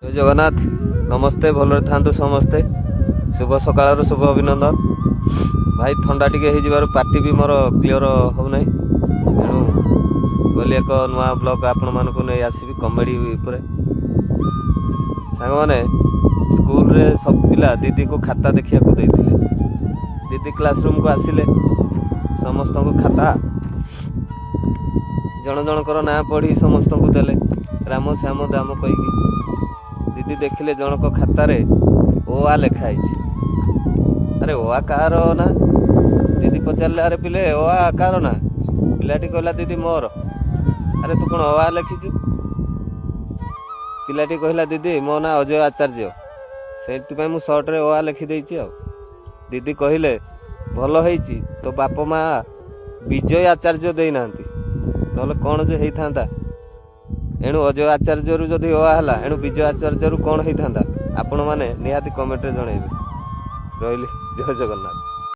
ଜୟ ଜଗନ୍ନାଥ, ନମସ୍ତେ। ଭଲରେ ଥାନ୍ତୁ ସମସ୍ତେ। ଶୁଭ ସକାଳର ଶୁଭ ଅଭିନନ୍ଦନ। ଭାଇ, ଥଣ୍ଡା ଟିକେ ହେଇଯିବାରୁ ପାଟି ବି ମୋର କ୍ଲିଅର ହେଉନାହିଁ। ତେଣୁ କହିଲି ଏକ ନୂଆ ବ୍ଲଗ୍ ଆପଣମାନଙ୍କୁ ନେଇ ଆସିବି କମେଡ଼ି ଉପରେ। ସାଙ୍ଗମାନେ, ସ୍କୁଲରେ ସବୁ ପିଲା ଦିଦିକୁ ଖାତା ଦେଖିବାକୁ ଦେଇଥିଲେ। ଦିଦି କ୍ଲାସରୁମକୁ ଆସିଲେ, ସମସ୍ତଙ୍କୁ ଖାତା ଜଣ ଜଣଙ୍କର ନାଁ ପଢ଼ି ସମସ୍ତଙ୍କୁ ଦେଲେ, ରାମ ଶ୍ୟାମ ଦାମ କହିକି। ଦିଦି ଦେଖିଲେ ଜଣକ ଖାତାରେ ଓ ଆ ଲେଖା ହେଇଛି। ଆରେ, ଓ ଆ କାହାର ନା? ଦିଦି ପଚାରିଲେ, "ଆରେ ପିଲେ, ଓ ଆ କାହାର ନା?" ପିଲାଟି କହିଲା, "ଦିଦି, ମୋର।" "ଆରେ, ତୁ କ'ଣ ଓ ଆ ଲେଖିଛୁ?" ପିଲାଟି କହିଲା, "ଦିଦି, ମୋ ନାଁ ଅଜୟ ଆଚାର୍ଯ୍ୟ, ସେଇଥିପାଇଁ ମୁଁ ସର୍ଟରେ ଓ ଆ ଲେଖିଦେଇଛି।" ଆଉ ଦିଦି କହିଲେ, "ଭଲ ହେଇଛି, ତୋ ବାପ ମା ବିଜୟ ଆଚାର୍ଯ୍ୟ ଦେଇନାହାନ୍ତି, ନହେଲେ କ'ଣ ଯେ ହେଇଥାନ୍ତା।" ଏଣୁ ଅଜୟ ଆଚାର୍ଯ୍ୟରୁ ଯଦି ଅ ଆ ହେଲା, ଏଣୁ ବିଜୟ ଆଚାର୍ଯ୍ୟରୁ କ'ଣ ହେଇଥାନ୍ତା? ଆପଣମାନେ ନିହାତି କମେଣ୍ଟରେ ଜଣେଇବେ। ରହିଲି, ଜୟ ଜଗନ୍ନାଥ।